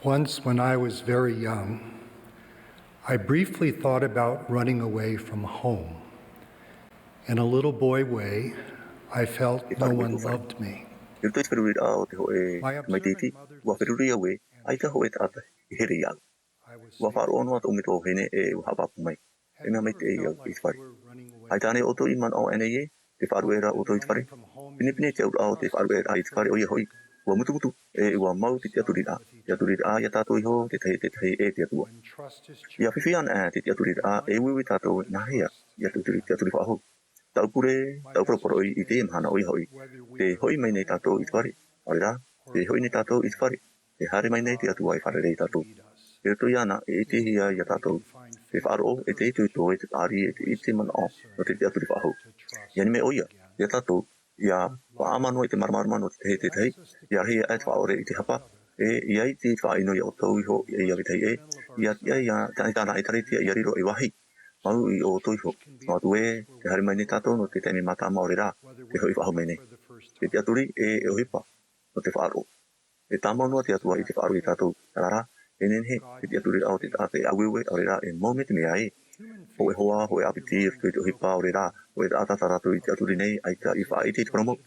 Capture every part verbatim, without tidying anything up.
Once, when I was very young, I briefly thought about running away from home. In a little boy way, I felt no one loved me. I roto i te feruriraʻa o te hōʻē tamaiti iti, ʻua feruri au ē, ʻaita hōʻē taʻata i here iāʻu. ʻUa faʻaroʻo noa tōʻu metua vahine ʻe ʻua haʻapāpū mai, e mea maitaʻi au i te fare. ʻAita ānei ʻoutou i manaʻo aʻenei ē, te faʻaruʻeraʻa ʻoutou i te fare? Pinepine te auraʻa o te faʻaruʻeraʻa i te fare, ʻoia hoʻi, ʻua mutu atu, ʻe ʻua mau te tiʻaturiraʻa, tiʻaturiraʻa iā tātou iho, te tahi e te tahi ʻe te Atua. ʻIa fifi anaʻe te tiʻaturiraʻa, e uiui tātou nāhea ʻia tiʻaturi, tiʻaturi faʻahou. Tāʻu pure, tāʻu poroporoʻi i teie mahana, ʻoia hoʻi, tē hoʻi mai nei tātou i te fare, ʻaore rā, tē hoʻi nei tātou i te fare, tē haere mai nei te Atua e fārerei iā tātou. I roto iāna, e ʻitehia iā tātou te faʻaroʻo, ʻe te itoito, ʻe te paʻari, ʻe te, ʻe te manaʻo nō te tiʻaturi faʻahou. ʻIa nime ʻoia iā tātou, ʻia faʻaʻama noa i te māramarama nō te tahi e te tahi, ʻia rahi aʻe te faʻaʻore i te hapa, ʻe ʻia ʻite i te faʻaʻino iā ʻoutou iho, ʻe iā te tahi ē, ʻia tiʻa ia, tā, tāna ʻĒtārētia ʻia riro ei vāhi mau iā ʻoutou iho. Noa atu ē, tē haere mai nei tātou nō te taime mātāmua, ʻaore rā, tē hoʻi faʻahou mai nei. Te tiʻaturi ʻe e ʻohipa nō te faʻaroʻo. E tāmau noa te Atua i te faʻaroʻo iā tātou, terā rā, e nehenehe te tiʻaturiraʻa o te taʻata e ʻāueue, ʻaore rā, e mau mea te mea ē. Hōʻē hoa, hōʻē ʻāpiti i roto i te ʻohipa, ʻaore rā, hōʻē taʻata tā tātou i tiʻaturi nei, ʻaita i faʻaʻite i te parau mau.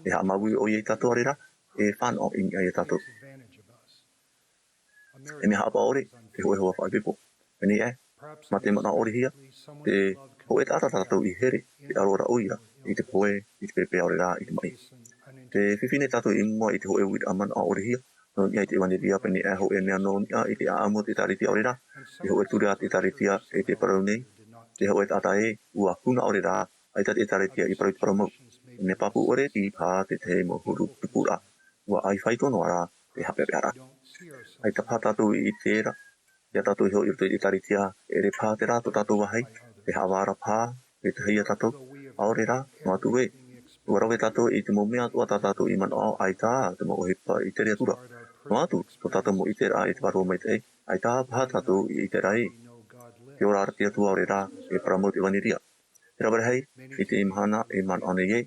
E haʻamāuiui ʻoia iā tātou, ʻaore rā, e fānaʻo i niʻa iā tātou. E mea haʻapaʻo ʻore te hōʻē hoa faʻaipoipo. Pēnei aʻe, mā te manaʻo ʻorehia, te hōʻē taʻata tā tātou i here, tē ʻaro ra ʻoia i te pohe, i te pepe, ʻaore rā, i te maʻi. Tē fifi nei tātou i mua i te hōʻē uiraʻa manaʻo ʻorehia nō niʻa i te ʻevanelia, pēnei aʻe hōʻē mea nō niʻa i te ʻāʻamu o te ʻĒtārētia, ʻaore rā, te hōʻē ture a te ʻĒtārētia e tē parau nei, te hōʻē taʻata ē, ʻua huna, ʻaore rā, ʻaita te ʻĒtārētia i parau i te parau mau. E mea pāpū ʻore te paha te tahi mau huru tupuraʻa, ʻua ʻaita faito noa ra te haʻapeʻapeʻaraʻa. ʻAita paha tātou i ʻite ra iā tātou iho i roto i te ʻĒtārētia, e ʻere paha terā tō tātou vāhi, te haʻavāraʻa paha, te tahi iā tātou, ʻaore rā, noa atu ē, ʻua rave tātou i te mau mea atoʻa tā tātou i manaʻo, ʻaita te mau ʻohipa i tere atu ra. Noa atu tō tātou mau ʻiteraʻa i te Vārua Maitaʻi, ʻaita paha tātou i ʻite ra ē, tē ora ra te Atua, ʻaore rā, e parau mau te ʻevanelia. Te rave rahi, i teie mahana e manaʻo nei ē,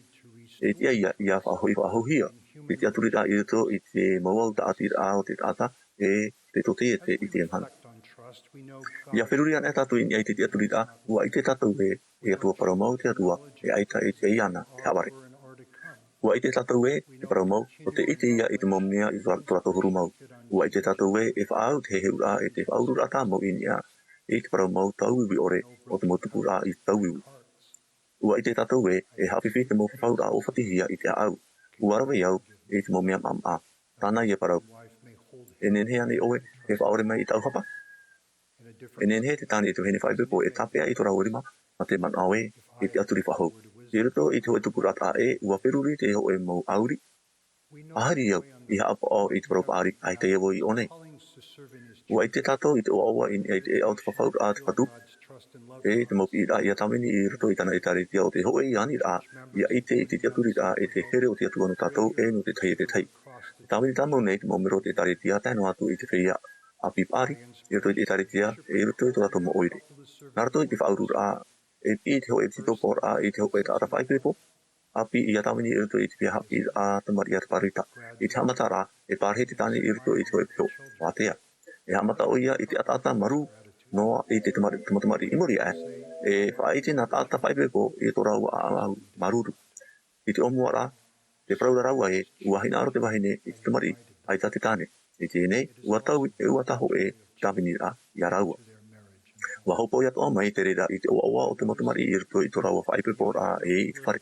e tiʻa ia, ʻia faʻahoʻi, faʻahouhia te tiʻaturiraʻa i roto i te mau au tāʻatiraʻa o te taʻata, ʻe te tōtaiete i teie mahana. ʻIa feruri anaʻe tātou i niʻa i te tiʻaturiraʻa, ʻua ʻite tātou ē, e Atua parau mau te Atua, ʻe ʻaita e tiʻa iāna te haʻavare. ʻUa ʻite tātou ē, te parau mau, nō te ʻite ia i te mau mea i tō, tō rātou huru mau. ʻUa ʻite tātou ē, e faʻaau te heheuraʻa ʻe te faʻaururaʻa tāmau i niʻa i te parau mau tauiui ʻore o te mau tupuraʻa i tauiui. ʻUa ʻite tātou ē, e haʻafifi te mau fafauraʻa ʻōfatihia i te ʻāʻau. ʻUa rave au i te mau mea maʻamaʻa. Tāna ia parau. E nehenehe ānei ʻoe e faʻaʻore mai i tāʻu hapa? E nehenehe te tāne e te vahine faʻaipoipo e tāpeʻa i tō rāua rima, mā te manaʻo ē, e tiʻaturi faʻahou. I roto i te hōʻē tupuraʻa taʻa ʻē, ʻua feruri te hōʻē mau ʻāuri. Ahiri au i haʻapaʻo i te parau paʻari, ʻaita ia vau i ʻō nei. ʻUa ʻite tātou i te ʻoaʻoa i niʻa i te ʻēʻa o te fafauraʻa a te Fatu, ʻe te mau piʻiraʻa ia tāvini i roto i tāna ʻĒtārētia o te hōʻē aniraʻa, ʻia ʻite i te tiʻaturiraʻa ʻe te here o te Atua nō tātou ʻe nō te tahi e te tahi. E tāvini tāmau nei te mau mero o te ʻĒtārētia, tae noa atu i te feiā ʻāpī paʻari, i roto i te ʻĒtārētia, ʻe i roto i tō rātou mau ʻoire. Nā roto i te faʻaururaʻa, e piʻi te hōʻē tītaupoʻoraʻa i te hōʻē taʻata faʻaipoipo ʻāpī ʻia tāvini i roto i te feiā haʻapiʻiraʻa tamariʻi a te Pāroita. I te haʻamataraʻa, e parahi te tāne i roto i te hōʻē piho, ʻua ātea. E haʻamata ʻoia i te ʻataʻata marū noa i te tamari-, tama-, tamariʻi i muri aʻe, e faʻaʻite nā taʻata faʻaipoipo i tō rāua ʻāʻau māuruuru. I te ʻōmuaraʻa, tē parau ra rāua ē, ʻua hinaʻaro te vahine i te tamariʻi, ʻaita te tāne. I teie nei, ʻua taui, ʻe ʻua tae hōʻē tāviniraʻa ia rāua. ʻUa hopoiʻa atoʻa mai te reira i te ʻoaʻoa o te mau tamariʻi i roto i tō rāua faʻaipoiporaʻa ʻe i te fare.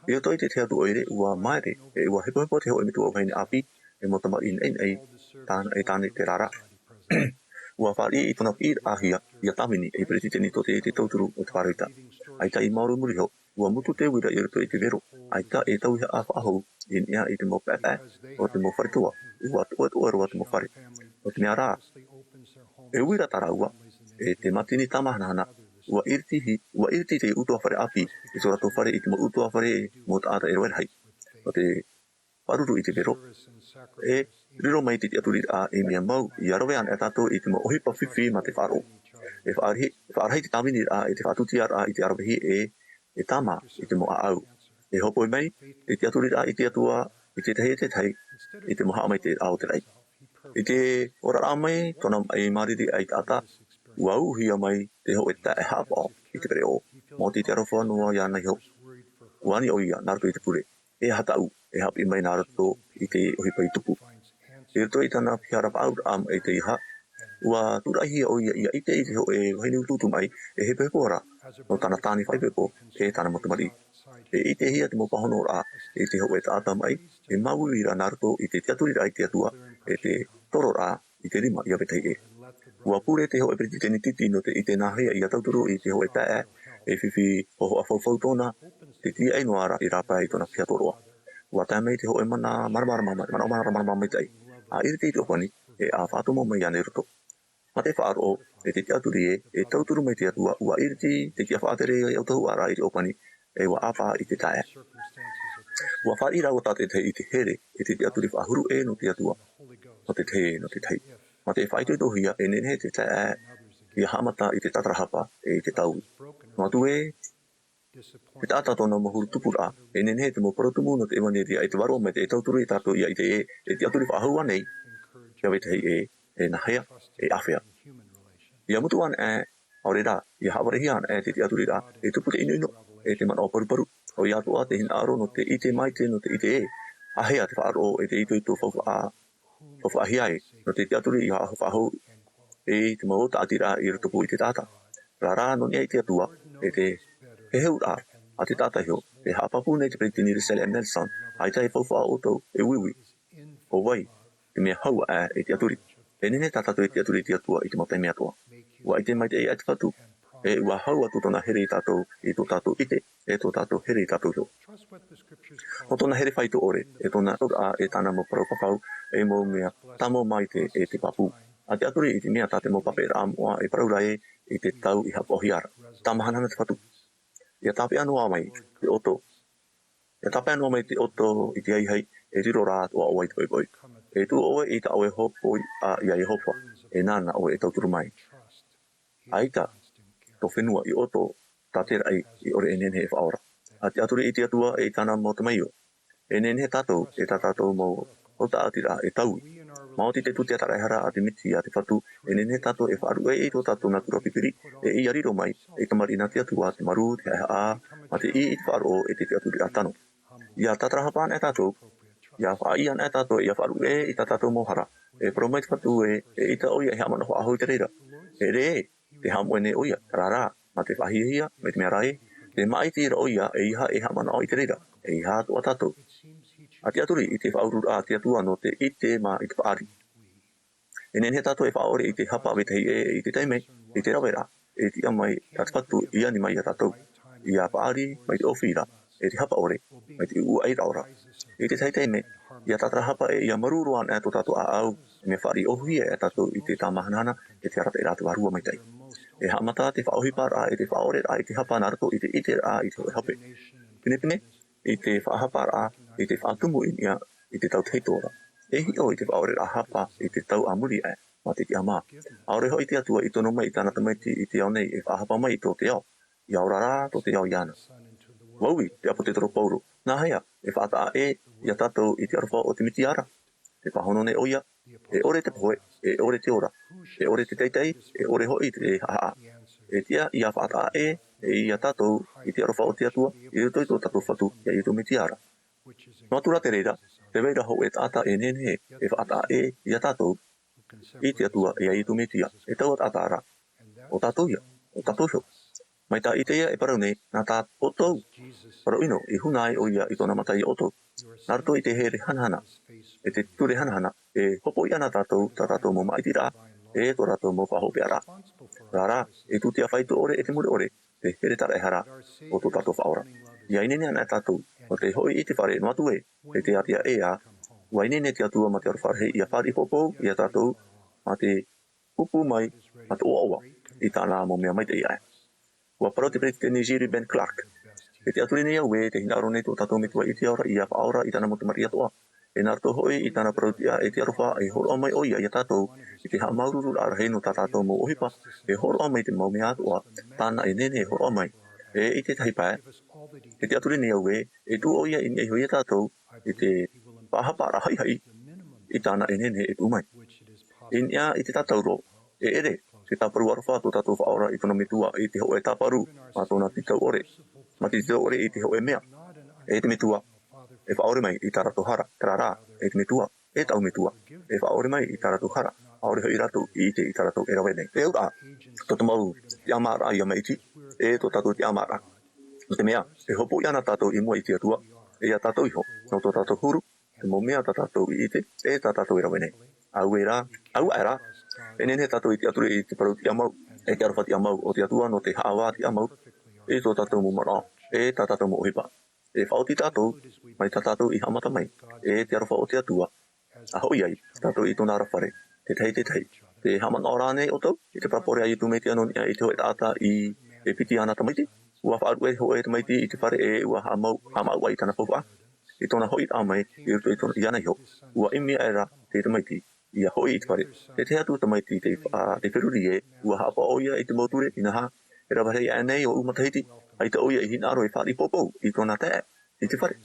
I roto i te tahi atu ʻoire, ʻua māere, ʻe ʻua hepohepo te hōʻē metua vahine ʻāpī, e mau tamariʻi naʻinaʻi, tāna, e tāne terā rā. ʻUa fāriʻi i tōna piʻiraʻahia ia tāvini ei peretiteni tō te, te tauturu o te Pāroita. ʻAita i maoro i muri iho, ʻua mutu te uira i roto i te vero, ʻaita e tauihaʻa faʻahou i niʻa i te mau paepae o te mau fare toa, ʻua toʻetoʻe roa te mau fare. Nō te mea rā, e uira tā rāua, e te mātini tāmāhanahana, ʻua ʻiriti, ʻua ʻiriti te ʻutuāfare ʻāpī i tō rātou fare i te mau ʻutuāfare mau taʻata e rave rahi. Nō te pāruru i te vero, e riro mai te tiʻaturiraʻa ei mea mau, ʻia rave anaʻe tātou i te mau ʻohipa fifi mā te faʻaroʻo. E faʻarahi, faʻarahi te tāviniraʻa ʻe te faʻatūtiaraʻa i te ʻaravihi ʻe, e tāmā i te mau ʻāʻau. E hopoi mai te tiʻaturiraʻa i te Atua, i te tahi e te tahi, i te mau haʻamaitaʻiraʻa o te raʻi. I te oraraʻa mai tōna maʻi māriri ʻaitaʻata, ua uʻuhia mai te hōʻē taeaʻe haʻapaʻo i te pereʻoʻo. Maoti te aroha noa iāna iho. Ua ani ʻoia nā roto i te pure. E aha tāʻu, e haʻapiʻi mai nā roto i te ʻohipa i tupu. I roto i tāna piha rapaʻauraʻa maʻi i te aʻa, ua tūraʻihia ʻoia ʻia ʻite i te hōʻē vahine utuutu maʻi, e hepohepo ra nō tāna tāne faʻaipoipo, e tāna mau tamariʻi. E ʻitehia te mau pāhonoraʻa i te hōʻē taʻata maʻi, e māuiui ra nā roto i te tiʻaturiraʻa i te Atua, e te tororaʻa i te rima iā vetahi ʻē. Ua pure te hōʻē peretiteni tītī nō te ʻite nāhea ʻia tauturu i te hōʻē taeaʻe, e fifi hōhoʻa faufaʻa tōna, te tīaʻi noa ra i rāpae i tōna piha tōroʻa. Ua tae mai te hōʻē mana māramarama mai, manaʻo māramarama maitaʻi. ʻA iriti i te ʻōpani, e ʻa faʻatomo mai iāna i roto. Mā te faʻaroʻo, e te tiʻaturi ē, e tauturu mai te Atua, ua iriti te tiʻa faʻatere i te autahuʻaraʻa i te ʻōpani, e ua ʻāfaʻa i te taeaʻe. Ua fāriʻi rāua tātaʻitahi i te here, e te tiʻaturi faʻahuru ē nō te Atua, nō te tahi, nō te tahi. Mā te faʻaitoitohia, e nehenehe te taeaʻe ʻia haʻamata i te tātarahapa, e i te taui. Noa atu ē, te taʻata tōna mau huru tupuraʻa, e nehenehe te mau parau tumu nō te ʻevanelia, e te vārua maitaʻi e tauturu ia tātou ʻia ʻite ē, e tiʻaturi faʻahou ānei, iā vetahi ʻē, e nāhea, e āfea. ʻIa mutu anaʻe, ʻaore rā, ʻia haʻavarehia anaʻe te tiʻaturiraʻa, e tupu te ʻinoʻino, e te manaʻo paruparu, ʻoia atoʻa te hinaʻaro nō te ʻite maitaʻi nō te ʻite ē, āhea te faʻaroʻo, e te itoito faufaʻa, faufaʻahia ai, nō te tiʻaturi ʻia faʻahou, e te mau tāʻatiraʻa i rotopū i te taʻata. Rā rā, nō niʻa i te Atua, e te heheuraʻa a te taʻata iho, e haʻapāpū nei te peretiteni Russell M. Nelson, ʻaita e faufaʻa ʻoutou, e uiui. ʻO vai te mea hau aʻe e tiʻaturi? E nehenehe tā tātou e tiʻaturi i te Atua i te mau taime atoʻa. Ua ʻite maitaʻi aʻe te Fatu, e ua hau atu tōna here ia tātou, i tō tātou ʻite, e tō tātou here ia tātou iho. Nō tōna here faito ʻore, e tōna auraʻa, e tāna mau parau fafau, e mau mea tāmau maitaʻi, e te pāpū. ʻA tiʻaturi i te mea tā te mau papaʻiraʻa moʻa e parau ra ē, i te tau i haʻapaʻohia ra. Tāmahanahana te Fatu. ʻIa tāpeʻa noa mai te ʻoto. ʻIa tāpeʻa noa mai te ʻoto i te haihai, e riro rā atoʻa ʻoe i te poʻipoʻi. E tuʻu ʻoe i tā ʻoe hōpoiʻa iā Iehova, e nāna ʻoe e tauturu mai. ʻAita tō fenua i ʻoto, tā te raʻi i ʻore e nehenehe e faʻaora. ʻA tiʻaturi i te Atua e i tāna mau tamaio. E nehenehe tātou, e tā tātou mau hautaaʻitiraʻa e taui. Maoti te tūtiaraʻa a te Mesia, te Fatu, e nehenehe tātou e faʻaruʻe i tō tātou natura pipiri, e ʻia riro mai, e tamariʻi nā te Atua, te marū, te haʻehaʻa, mā te ʻī i te faʻaroʻo, e te tiʻaturiraʻa tano. ʻIa tātarahapa anaʻe tātou, ʻia faʻaʻī anaʻe tātou, ʻia faʻaruʻe i tā tātou mau hara. E parau mai te Fatu ē, eʻita ʻoia e haʻamanaʻo faʻahou i te reira. E ʻere ē, tē haʻamoʻe nei ʻoia, rā rā, mā te faʻahiahia, mai te mea ra ē, tē māʻiti ra ʻoia, ʻeiaha e haʻamanaʻo i te reira, ʻeiaha atoʻa tātou. ʻA tiʻaturi i te faʻaururaʻa a te Atua nō te ʻite mā i te paʻari. E nehenehe tātou e faʻaʻore i te hapa a vetahi ʻē, i te taime, i te raveraʻa, e tiʻa mai a te Fatu i ani mai iā tātou. ʻIa paʻari mai te ʻōfī ra, e te hapa ʻore, mai te ʻūʻū ʻairaʻa ra. I te tahi taime, ʻia tātarahapa e ʻia marū roa anaʻe tō tātou ʻāʻau, e mea fāriʻi ʻōhuhia e tātou i te tāmahanahana, e te arataʻiraʻa a te Vārua Maitaʻi. E haʻamata te faʻaʻohiparaʻa, e te faʻaʻoreraʻa, i te hapa nā roto i te ʻiteraʻa i te hōʻē hape. Pinepine, i te faʻahaparaʻa, i te faʻatumu i niʻa, i te tautahito ra. E hiʻo i te faʻaʻoreraʻa hapa, i te tau a muri aʻe, mā te tiʻamā. ʻAore hoʻi te Atua i tono mai i tāna tamaiti i te ao nei e faʻahapa mai i tō te ao, ʻia ora rā tō te ao iāna. Ua ui te ʻāpōsetolo Paulo, nāhea e faʻataʻa ʻē iā tātou i te aroha o te Mesia ra? Tē pāhono nei ʻoia, e ʻore te pohe, e ʻore te ora, e ʻore te teitei, e ʻore hoʻi te haʻahaʻa. E tiʻa ʻia faʻataʻa ʻē, e iā tātou i te aroha o te Atua, i roto i tō tātou Fatu, iā Iesu Mesia ra. Noa atu rā te reira, tē vai ra hōʻē taʻata e nehenehe e faʻataʻa ʻē iā tātou, i te Atua, e iā Iesu Mesia, e taua taʻata ra. ʻO tātou ia, ʻo tātou iho. Mai tā Isaia e parau nei, nā tā ʻoutou parau ʻino, i huna ai ʻoia i tōna mata iā ʻoutou. Nā roto i te here hanahana, e te ture hanahana, e hopoiʻa na tātou, tā tātou mau māʻitiraʻa, e tō rātou mau faʻahopeʻaraʻa. Rā rā, e tūtia faito ʻore, e te mure ʻore, te here taraehara o tō tātou Faʻaora. ʻIa ineine anaʻe tātou, nō te hoʻi i te fare, noa atu ē, e te ātea ʻē ā, ʻua ineine te Atua mā te aroha rahi ʻia fāriʻi poupou iā tātou, mā te pupu mai, mā te ʻoaʻoa, i tāna mau mea maitaʻi aʻe. ʻUa parau te peretiteni Jere Ben Clark, e tiʻaturi nei au ē, tē hinaʻaro nei tō tātou Metua i te ao ra ʻia faʻaora i tāna mau tamariʻi atoʻa. E nā roto hoʻi i tāna parau-tiʻa, e te aroha, e hōroʻa mai ʻoia iā tātou, i te haʻamāuruururaʻa rahi nō tā tātou mau ʻohipa, e hōroʻa mai te mau mea atoʻa, tāna e nehenehe e hōroʻa mai. E i te tahi pae, e tiʻaturi nei au ē, e tuʻu ʻoia i niʻa iho iā tātou, i te faʻahaparaʻa haʻihaʻi, i tāna e nehenehe e tuʻu mai. I niʻa i te tātauro, e ʻere te tāparu aroha tō tātou Faʻaora i tōna metua i te hōʻē tāparu mā tōna tītau ʻore, mā te tītau ʻore i te hōʻē mea. E te metua, e faʻaʻore mai i tā rātou hara, terā rā, e te metua, e tāʻu metua, e faʻaʻore mai i tā rātou hara, ʻaore hoʻi rātou i ʻite i tā rātou e rave nei. E auraʻa, tō te mau tiʻamāraʻa ia maʻiti, e tō tātou tiʻamāraʻa. Nō te mea, e hopoiʻa na tātou i mua i te Atua, e ia tātou iho, nō tō tātou huru, te mau mea tā tātou i ʻite, e tā tātou e rave nei. Auē rā, auaʻe rā, e nehenehe tātou i te tiʻaturi i te parau tiʻamau, e te aroha tiʻamau o te Atua nō te haʻavā tiʻamau, i tō tātou mau manaʻo, e tā tātou mau ʻohipa. E faʻaoti tātou, mai tā tātou i haʻamata mai, e te aroha o te Atua, ʻa hoʻi ai tātou i tōna ra fare, te tahi, te tahi. Te haʻamanaʻo rānei ʻoutou, i te parapore a Iesu Mesia nō niʻa i te hōʻē taʻata i, e piti āna tamaiti, ʻua faʻaruʻe hōʻē tamaiti i te fare e ʻua haʻamau, haʻamau ai i tāna faufaʻa. I tōna hoʻiraʻa mai, i roto i tōna, iāna iho, ʻua ʻimi aʻera te tamaiti, ia hoʻi i te fare. Te tahi atu tamaiti te, ā, te feruri ē, ʻua haʻapaʻo ʻoia i te mau ture, inaha, e rave rahi aʻe nei ʻo ʻū matahiti, ʻaita ʻoia i hinaʻaro e fāriʻi poupou i tōna taeaʻe i te fare.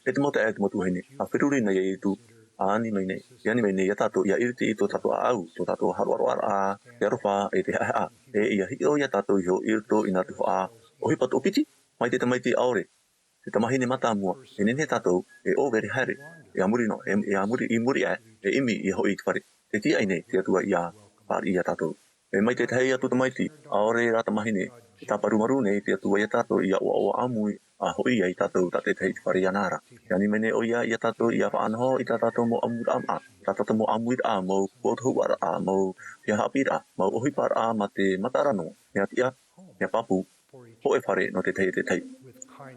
E te mau taeaʻe, e te mau tuahine, ʻa feruri na ia Iesu, ʻa ani mai nei, i ani mai nei ia tātou, ia ʻiriti i tō tātou ʻāʻau, tō tātou haroʻaroʻaraʻa, te aroha, e te haʻehaʻa, e ia hiʻo ia tātou iho i roto i nā tuhaʻa ʻohipa toʻopiti, mai te tamaiti ʻaore, te tamahine mātāmua, e nehenehe tātou e ʻōvere haere, e a muri noa, e, e a muri, i muri aʻe, e ʻimi ia hoʻi i te fare. Tē tīaʻi nei te Atua ia fāriʻi ia tātou. E mai te tahi atu tamaiti, ʻaore rā tamahine, e tāparu marū nei te Atua ia tātou ia ʻoaʻoa ʻāmui, ʻa hoʻi ai tātou tā te tahi i te fare iāna ra. E ani mai nei ʻoia ia tātou ia faʻanaho i tā tātou mau ʻāmuiraʻa, tā tātou mau ʻāmuiraʻa, mau potohuaraʻa, mau feiā haʻapiʻiraʻa, mau ʻohiparaʻa mā te mataara noa, mea tiʻa, mea pāpū, hōʻē fare nō te tahi e te tahi.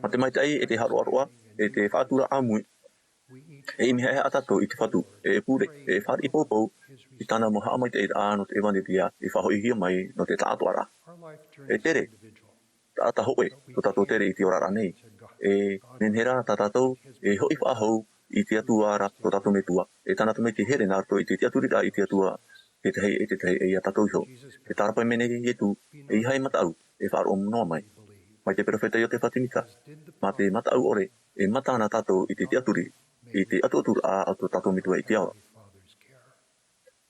Mā te maitaʻi e te haroʻaroʻa, e te faʻatura ʻāmui, e ʻimi haʻehaʻa tātou i te Fatu, e pure, e fāriʻi poupou i tāna mau haʻamaitaʻiraʻa nō te ʻevanelia i faʻahoʻihia mai nō te taʻatoʻaraʻa. E tere taʻata hōʻē tō tātou tere i te oraraʻa nei, e nehenehe rā tā tātou e hoʻi faʻahou i te Atua ra tō tātou Metua, e tāna tamaiti here nā roto i te tiʻaturiraʻa i te Atua, te tahi e te tahi, e ia tātou iho. E tārapaʻi mai nei Iesu, ʻeiaha e mataʻu e faʻaroʻo noa mai. Mai te perofeta Iotefa Semita, mā te mataʻu ʻore, e mata na tātou i te tiʻaturi, i te atuaturaʻa a tō tātou Metua i te ao ra.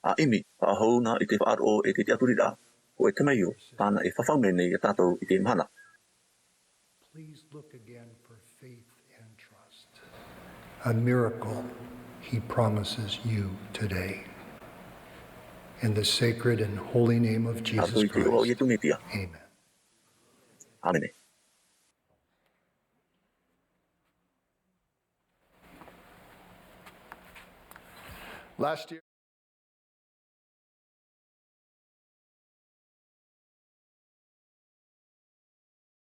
ʻA ʻimi faʻahou na i te faʻaroʻo e te tiʻaturiraʻa, hōʻē temeio tāna e fafau mai nei ia tātou i teie mahana. Please look again for faith and trust. A miracle he promises you today. In the sacred and holy name of Jesus Christ. Tātou i te iʻoa o Iesu Mesia. Amen. Āmene. Last year